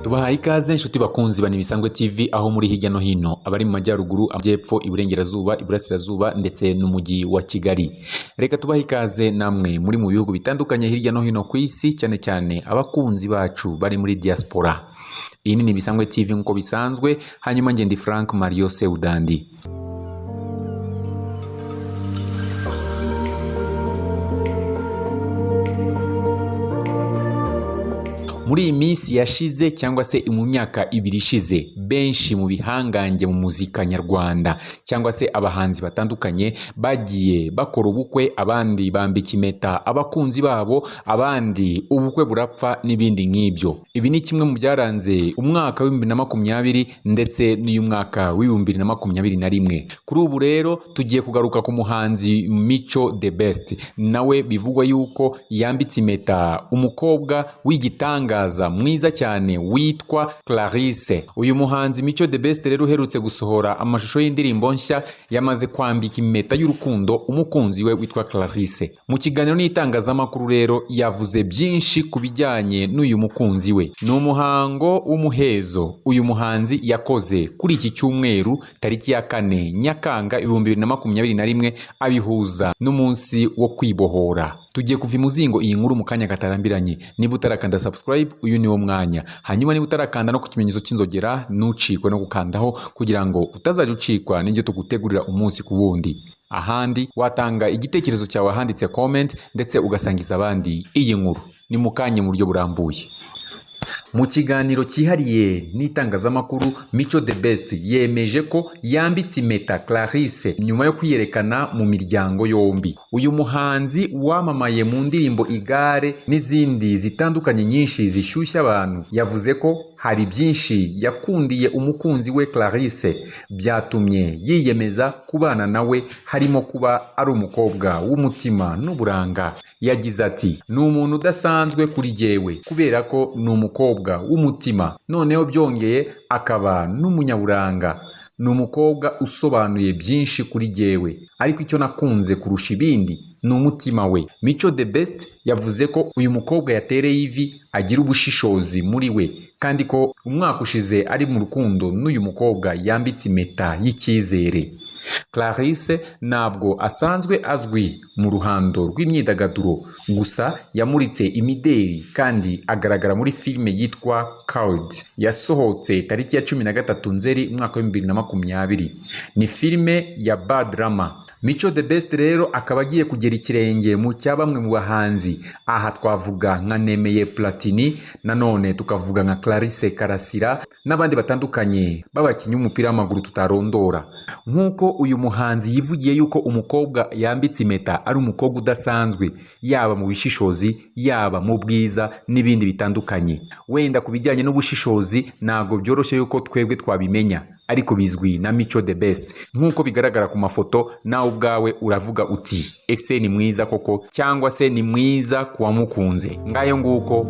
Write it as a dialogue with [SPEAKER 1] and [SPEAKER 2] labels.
[SPEAKER 1] Tubahaye ikaze, inshuti bakunzi ba Nibisangwe TV, aho muri hirya no hino, abari mu majyaruguru, amajyepfo, iburengerazuba, iburasirazuba ndetse n'umujyi wa Kigali. Reka tubahe ikaze namwe muri mu bihugu bitandukanye hirya no hino ku isi, cyane cyane abakunzi bacu bari muri diaspora. Iyi ni Nibisangwe TV nk'uko bisanzwe, hanyuma ngende Frank Mario Seudandi. Muri iyi minsi yashize, cyangwa se mu myaka 2 ishize, benshi mu bihangange mu muzika nyarwanda cyangwa se abahanzi batandukanye bagiye bakora ubukwe, abandi bambika impeta abakunzi babo, abandi ubukwe burapfa n'ibindi nk'ibyo. Ibi ni kimwe mu byaranze umwaka wa 2020 ndetse n'uyu mwaka wa 2021. Kuri ubu rero tugiye kugaruka ku muhanzi Mico The Best, nawe bivugwa yuko yambitse impeta umukobwa w'igitanga mwiza cyane witwa Clarisse. Uyu muhanzi Mico The Best rero uherutse gusohora amashusho y'indirimbo nshya, yamaze kwambika impeta y'urukundo umukunzi we witwa Clarisse. Mu kiganiro n'itangazamakuru rero yavuze byinshi ku bijyanye n'uyu mukunzi we. Ni umuhango w'umuhezo uyu muhanzi yakoze kuri iki cyumweru tariki ya 4 Nyakanga 2021, abihuza n'umunsi wo kwibohora. Tugiye kuva imuzingo iyi nkuru mu kanya katarambiranye. Niba utarakanda subscribe, uyu ni wo mwanya. Hanyuma niba utarakanda no ku kimenyetso cy'inzogera, ntucikwe no gukandaho kugira ngo utazajya ucikwa n'ibyo tugutegurira umunsi ku wundi. Ahandi watanga igitekerezo cyawe ahanditse comment, ndetse ugasangiza abandi iyi nkuru. Ni mu kanya mu buryo burambuye. Mu kiganiro cyihariye n'itangazamakuru, Mico The Best yemeje ko yambitse impeta Clarisse nyuma yo kwiyerekana mu miryango yombi. Uyu muhanzi wamamaye mu ndirimbo Igare n'izindi zitandukanye nyinshi zishyushya abantu, yavuze ko hari byinshi yakundiye umukunzi we Clarisse byatumye yiyemeza kubana nawe, harimo kuba ari umukobwa w'umutima n'uburanga. Yagize ati: "Ni umuntu udasanzwe kuri jyewe kubera ko ni umukobwa w'umutima, noneho byongeye akaba n'umunyaburanga. Ni umukobwa usobanuye byinshi kuri jyewe, ariko icyo nakunze kurusha ibindi ni umutima we." Mico The Best yavuze ko uyu mukobwa yatereye ivi agira ubushishozi muri we, kandi ko umwaka ushize ari mu rukundo n'uyu mukobwa yambitse impeta y'icyizere. Clarisse ntabwo asanzwe azwi mu ruhando rw'imyidagaduro, gusa yamuritse imideri kandi agaragara muri filime yitwa Card yasohotse tariki ya 13 Nzeri umwaka wa 2020. Ni filime ya Bad Rama. Mico The Best rero akaba agiye kugera ikirenge mu cya bamwe mu bahanzi. Aha twavuga nka Nemeye Platini, nanone tukavuga nka Clarisse Karasira n'abandi batandukanye b'abakinnyi b'umupira w'amaguru tutarondora. Nk'uko uyu muhanzi yivugiye yuko umukobwa yambitse impeta ari umukobwa udasanzwe, yaba mu bishishozi, yaba mu bwiza n'ibindi bitandukanye. Wenda ku bijyanye n'ubushishozi ntabwo byoroshye yuko twebwe twabimenya, ariko bizwi na Mico The Best. Nk'uko bigaragara ku mafoto, nawe ubwawe uravuga uti: "Ese ni mwiza koko, cyangwa se ni mwiza ku wamukunze?" Ngayo nguko.